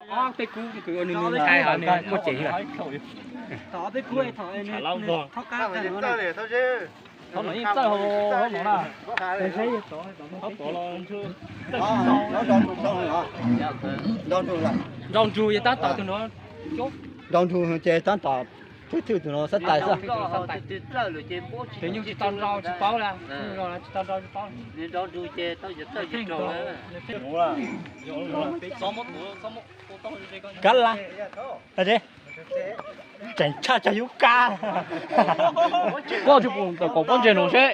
Ob peb kub nws ntshai ho nws muaj ceem lawm. Thov peb kub thov nws thov qab tag no na. Thov no yeej txawj hauv no na. Nrau ntsug yog tab tom tus no. Nrau ntsug ces tab tom thwj thwj tus no xab tais xwb. Tus nyuj tsis tau nrau tsis paub la, tsis tau nrau tsis paub. Kab la, tseem tshaj cov yub kab. Koj tsis pum tawm kaum pob ntseg no seb.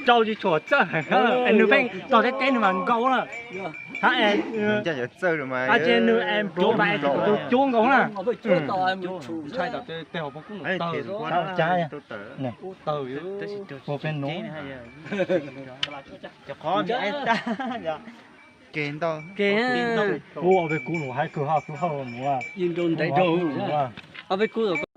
Rau tsis tshua txawj, nws pheej tog teb teb nws mas nkaus na. Hab es nws es npluav mas tus cuab nkaus na. Kuv ob peb kub los haib kawg hab, kub hab mus. Ob peb kub